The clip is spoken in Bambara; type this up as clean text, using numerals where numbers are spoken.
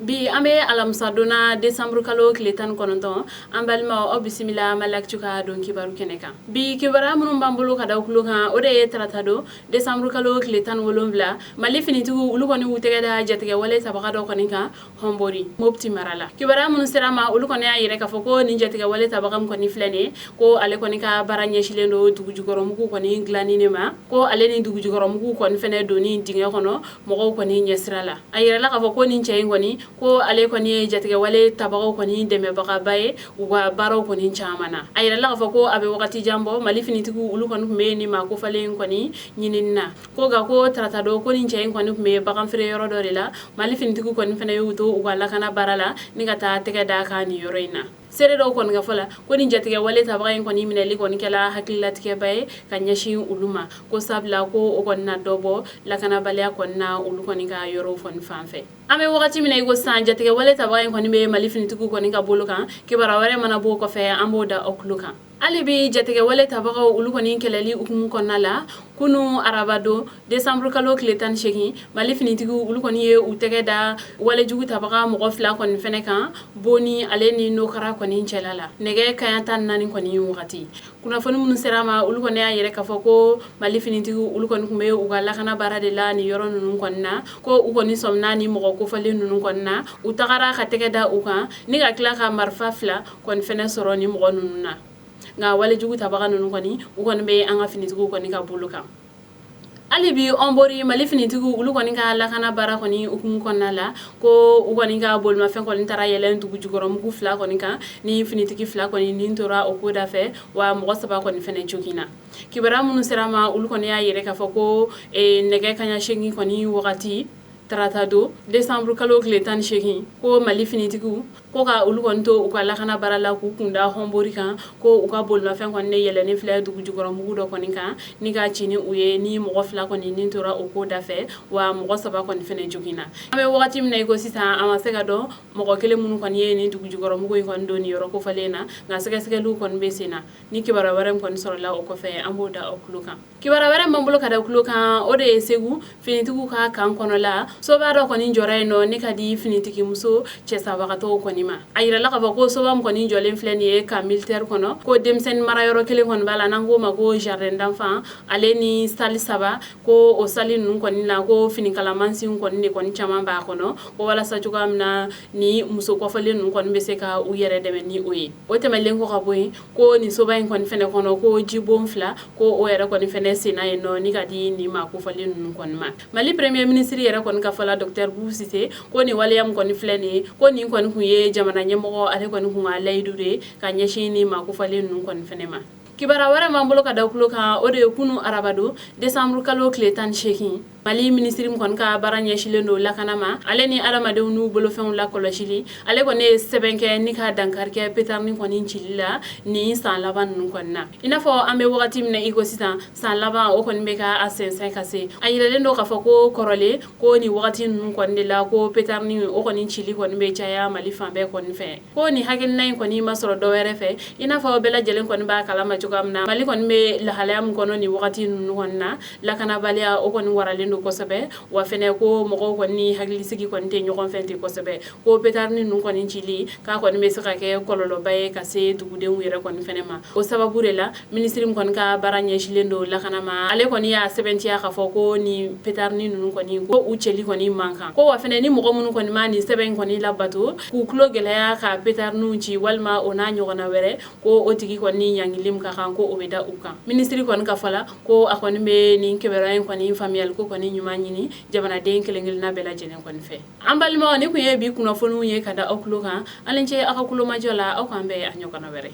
Bi an bɛ alamisa don na, desanburu kalo tile 19. An balimaw, aw bisimila Mali Actu ka don kibaru kɛnɛ kan. Bi kibaruya minnu b'an bolo ka da tulo kan, o de ye tarata don, desanburu kalo tile 17, Mali finitigiw olu kɔni y'u tɛgɛ da jatigɛwale tabaga dɔ kɔni kan Hɔnbori, Mopti mara la. Kibaruya minnu sera ma, olu kɔni y'a yira k'a fɔ ko nin jatigɛwale tabaga min kɔni filɛ nin ye, ko ale kɔni ka baara ɲɛsilen don dugujukɔrɔmugu kɔni dilanni de ma, ko ale ni dugujukɔrɔmugu kɔni fɛnɛ donni dingɛ kɔnɔ mɔgɔw kɔni ɲɛsira la. A yirala k'a fɔ ko nin cɛ in kɔni, ko ale kɔni ye jatigɛwale tabagaw kɔni dɛmɛbagaba ye u ka baaraw kɔni caman na. A yirala k'a fɔ ko a bɛ wagati jan bɔ, Mali finitigiw olu kɔni tun bɛ nin maa kofalen kɔni ɲinini na. Ko nka ko tarata don, ko nin cɛ in kɔni tun bɛ bagan feere yɔrɔ dɔ de la. Mali finitigiw kɔni fana y'u to u ka lakana baara la ni ka taa tɛgɛ da kan nin yɔrɔ in na. Seere dɔw kɔni ka fɔ la, ko nin jatigɛwale tabaga in kɔni minɛli kɔni kɛla hakililatigɛba ye ka ɲɛsin olu ma, ko sabula ko o kɔni na dɔ bɔ lakanabaliya kɔni na olu kɔni ka yɔrɔw kɔni fan fɛ. An bɛ wagati min na i ko sisan, jatigɛwale tabaga in kɔni bɛ Mali finitigiw kɔni ka bolo kan. Kibaruya wɛrɛ mana bɔ o kɔfɛ, an b'o da aw tulo kan. Hali bi jatigɛwale tabagaw olu kɔni kɛlɛli hukumu kɔnɔna la, kunu araba don, desanburu kalo tile 18, Mali finitigiw olu kɔni ye u tɛgɛ da walejugu tabaga mɔgɔ fila kɔni fɛnɛ kan Boni ale ni Nokara kɔni cɛla la, nɛgɛ kaɲa 14 kɔni wagati. Kunnafoni minnu sera ma, olu kɔni y'a yira k'a fɔ ko Mali finitigiw olu kɔni tun bɛ u ka lakana baara de la nin yɔrɔ ninnu kɔni na, ko u kɔni sɔmina ni mɔgɔ kofɔlen ninnu kɔni na. U tagara ka tɛgɛ da u kan ni ka tila ka marifa fila kɔni fɛnɛ sɔrɔ ni mɔgɔ ninnu na. Nka walejugu tabaga ninnu kɔni, u kɔni bɛ an ka finitigiw kɔni ka bolo kan. Hali bi Hɔnbori, Mali finitigiw olu kɔni ka lakana baara kɔni hukumu kɔnɔna la, ko u kɔni ka bolimafɛn kɔni taara yɛlɛn dugu jukɔrɔmugu fila kɔni kan ni finitigi fila kɔni nin tora o ko da fɛ, wa mɔgɔ saba kɔni fɛnɛ joginna. Kibaruya minnu sera ma, olu kɔni y'a yira k'a fɔ ko nɛgɛ kaɲa 8 kɔni wagati tarata don, desanburu kalo tile 18, ko Mali finitigiw ko ka olu kɔni to u ka lakana baara la k'u kun da Hɔnbori kan, ko u ka bolimafɛn kɔni ne yɛlɛnnen filɛ dugu jukɔrɔmugu dɔ kɔni kan ni ka ci ni u ye, ni mɔgɔ fila kɔni nin tora o ko da fɛ, wa mɔgɔ saba kɔni fɛnɛ joginna. An bɛ wagati min na i ko sisan, a ma se ka dɔn mɔgɔ kelen minnu kɔni ye nin dugu jukɔrɔmugu in kɔni don nin yɔrɔ kofɔlen na, nka sɛgɛsɛgɛliw kɔni bɛ sen na. Ni kibaruya wɛrɛ kɔni sɔrɔla o kɔfɛ, an b'o da aw tulo kan. Kibaruya wɛrɛ b'an bolo ka da tulo kan, o de ye Segu finitigiw ka camp kɔnɔla soba dɔ kɔni jɔra yen nɔ ne ka di finitigi muso cɛsabagatɔw kɔni ma. A yirala k'a fɔ ko soba min kɔni jɔlen filɛ nin ye camp militaire kɔnɔ, ko denmisɛnnin mara yɔrɔ kelen kɔni b'a la n'an k'o ma ko jardin d'enfant, ale ni salle saba, ko o salle ninnu kɔni la, ko finikalamansinw kɔni de kɔni caman b'a kɔnɔ, ko walasa cogoya min na ni muso kɔfɔlen ninnu kɔni bɛ se ka u yɛrɛ dɛmɛ ni o ye. O tɛmɛnlen kɔ ka bɔ yen, ko nin soba in kɔni fɛnɛ kɔnɔ, ko jibon fila, ko o yɛrɛ kɔni fɛnɛ senna yen nɔ ni ka di nin maa kofɔlen ninnu kɔni ma. Mali premier ministre yɛrɛ kɔni ka fɔ la, docteur Boubou Cissé, ko nin waleya min kɔni filɛ nin ye, ko nin kɔni kun ye jamana ɲɛmɔgɔ ale kɔni kun ka layidu de ye ka ɲɛsin nin maa kofɔlen ninnu kɔni fɛnɛ ma. Kibaruya wɛrɛ b'an bolo ka da tulo kan, o de ye kunu araba don, desanburu kalo tile 18, Mali minisiri min kɔni ka baara ɲɛsilen don lakana ma, ale ni adamadenw n'u bolofɛnw lakɔlɔsili, ale kɔni ye sɛbɛn kɛ ni ka dankari kɛ pétard kɔni cili la nin san laban ninnu kɔni na. I n'a fɔ an bɛ wagati min na i ko sisan, san laban o kɔni bɛ ka a sɛnsɛn ka se. A yiralen don k'a fɔ ko kɔrɔlen ko nin wagati ninnu kɔni de la, ko pétard o kɔni cili kɔni bɛ caya Mali fan bɛɛ kɔni fɛ. Ko nin hakilina in kɔni ma sɔrɔ dɔ wɛrɛ fɛ, i n'a fɔ bɛɛ lajɛlen kɔni b'a kalama cogoya min na, Mali kɔni bɛ lahalaya min kɔnɔ nin wagati ninnu kɔni na, lakanabaliya o kɔni waralen don kosɛbɛ, wa fɛnɛ ko mɔgɔw kɔni ni hakilisigi kɔni tɛ ɲɔgɔn fɛ ten kosɛbɛ. Ko pétard ninnu kɔni cili k'a kɔni bɛ se ka kɛ kɔlɔlɔba ye ka se dugudenw yɛrɛ kɔni fɛnɛ ma. O sababu de la, minisiri min kɔni ka baara ɲɛsilen don lakana ma, ale kɔni y'a sɛbɛntiya k'a fɔ ko nin pétard ninnu kɔni, ko u cɛli kɔni man kan, ko wa fɛnɛ ni mɔgɔ minnu kɔni ma nin sɛbɛn in kɔni labato k'u tulo gɛlɛya ka pétard ci walima o n'a ɲɔgɔnna wɛrɛ, ko o tigi kɔni ɲangili min ka kan, ko o bɛ da u kan. Minisiri kɔni ka fɔ la, ko a kɔni bɛ nin kibaruya in kɔni faamuyali ko kɔni ɲuman ɲini jamanaden kelen kelenna bɛɛ lajɛlen kɔni fɛ. An balimaw, ni kun ye bi kunnafoniw ye ka da aw tulo kan. Aw ni ce aw ka kulomajɔ la. Aw k'an bɛn a ɲɔgɔnna wɛrɛ.